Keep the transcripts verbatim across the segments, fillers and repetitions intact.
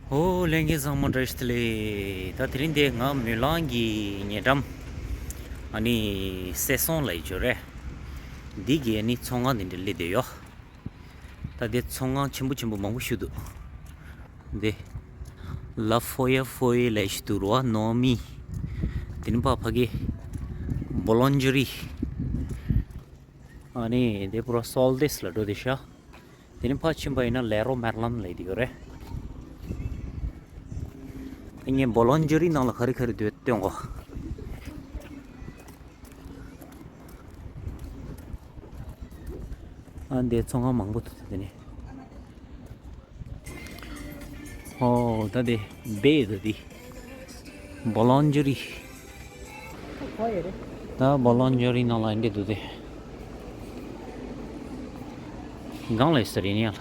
ཨོ་ལྷན་རྒྱས་ཚང་མ་བཀྲ་ཤིས་བདེ་ལེགས། ད་དེ་རིང་དེ་ང་མོན་ལང་གི་ཉེ་འགྲམ་ཨ་ནི་སེ་སོང་ལ་ཡི་འབྱོར་རེད། འདི་གི་ཨ་ནི་ཚོང་ཁང་དེ་འདྲ་སླེབས་བསྡད་ཡོད། ད་དེ་ཚོང་ཁང་ཆེན་པོ་ཆེན་པོ་མང་པོ་ཞིག་འདུག་དེ་ལ་ཧྥོ་ཡ་ཧྥོ་ཡ་ལ་ཞིག་འདུག་རོ་ནོ་མི། དེ་ནི་ཕ་ཕ་གི་བོ་ལོན་ཇི་རི། ཨ་ནི་དེ་པུ་ར་སོལ་དེས་ལ་འགྲོ་དེ་ཤ། དེ་ནི་ཕ་ཕྱིན་པ་ཡིན་ན་ལེ་རོ་མེར་ལན་ལ་ཡི་དེ་ཡོད་རེད། དེ་ངས་བོ་ལོན་ཇི་རི་ནང་ལ་ག་རེ་ག་རེ་འདུག་སྟོན་གོ། ཨ་འདི་ཚོང་ཁང་མང་པོ་འདུག་དེ་ནི། ཨོ་ད་དེ་བེ་ད་དེ་བོ་ལོན་ཇི་རི། ད་བོ་ལོན་ཇི་རི་ནང་ལ་འདི་འདུག་དེ། གང་ལས་ཟེར་ཡིན་ཡ་ལ།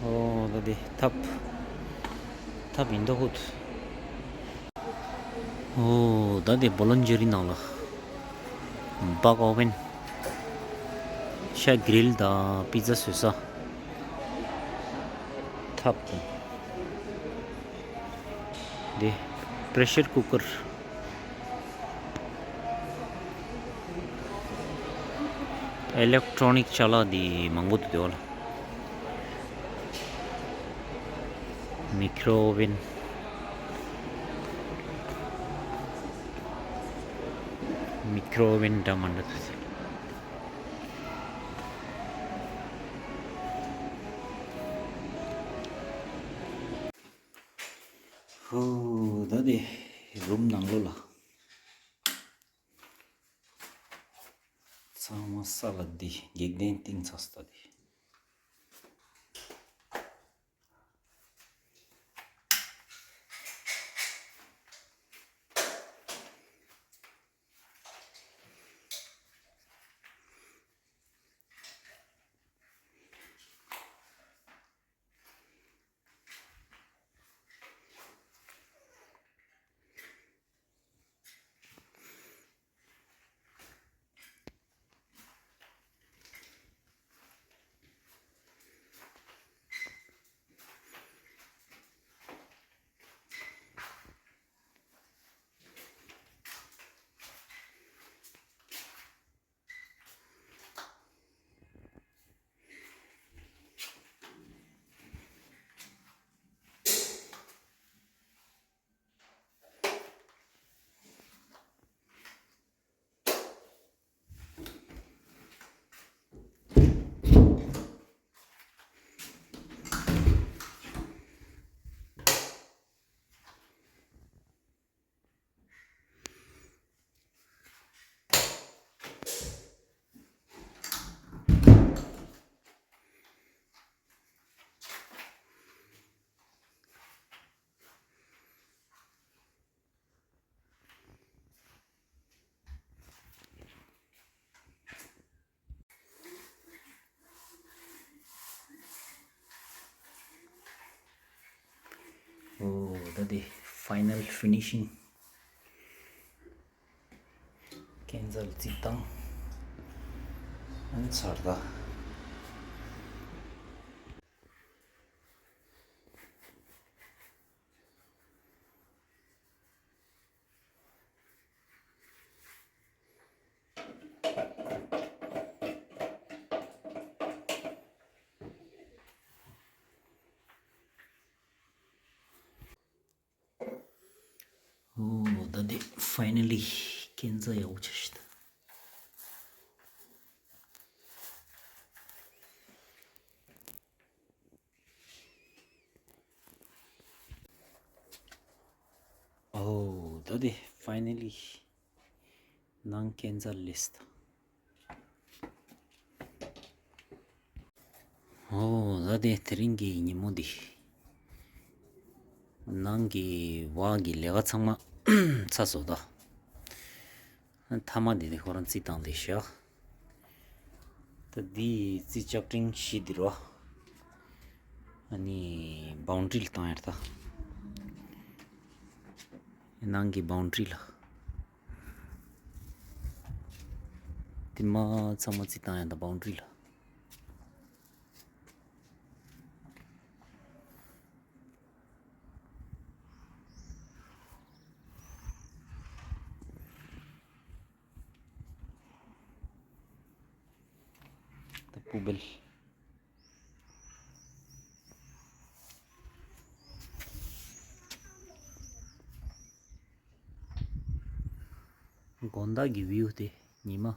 ཨོ་ད་དེ་ཐབ་ཐབ་ཡིན་ད་ཧུད། ཨོ་ད་དེ་བོ་ལོན་ཇི་རི་ནང་ལ་བག་ཨོ་ཝེན། ཤ་གྷི་རིལ་དང་པི་ཛ་བཟོ་ས། ཐབ་དང་དེ་པྲེ་ཤར་ཀུ་ཀར། ཨེ་ལེག་ཊྲོ་ནིག་ཅ་ལག་འདི་མང་པོ་འདུག་དེ་བ་ལ། མིཀ་རོ་ཝེན། མིཀ་རོ་ཝེན་འདྲ་མ་འདྲ་འདུག་ཟེར། ཧོ་ད་དེ་རུམ་ནང་ལོགས་ལ། ཚང་མ་ས་ལ་འདི་འགྱིག་ལྡན་བཏིང་ཚར་སོང་ད་འདི། ཨོ་ད་དེ་ཕའི་ནལ་ཕི་ནི་ཤིང་། ཁེན་ཛལ་རྩིག་དང་། ཨན་ཚར་ད། ཨོ་ད་དེ་ཕའི་ནལ་ལི་ཁེན་ཛལ་ཡག་པོ་ཆགས་ཤག་ད། ཨོ་ད་དེ་ཕའི་ནལ་ལི་ནང་ཁེན་ཛལ་ལེས་ད། ཨོ་ད་དེ་དེ་རིང་གི་ཉིན་མོ་འདི། ནང་གི་བག་གི་ལས་ཀ་ཚང་མ་ཚར་སོང་ད། མཐའ་མ་འདི་ནི་ཁོ་རང་རྩིག་བཏང་དེ་བཞག་ད་འདི་རྩིག་ལྕགས་ཀྲིང་བཞི་འདི་རོ། ཨ་ནི་བའུན་ཌ་རི་ལ་བཏང་ཡར་ད། ནང་གི་བའུན་ཌ་རི་ལ། དེ་མ་ཚང་མ་རྩིག་བཏང་ཡར་ད་བའུན་ཌ་རི་ལ། ཀུ་བེལ། དགོང་དག་གི་བིའུ་དེ་ཉི་མ།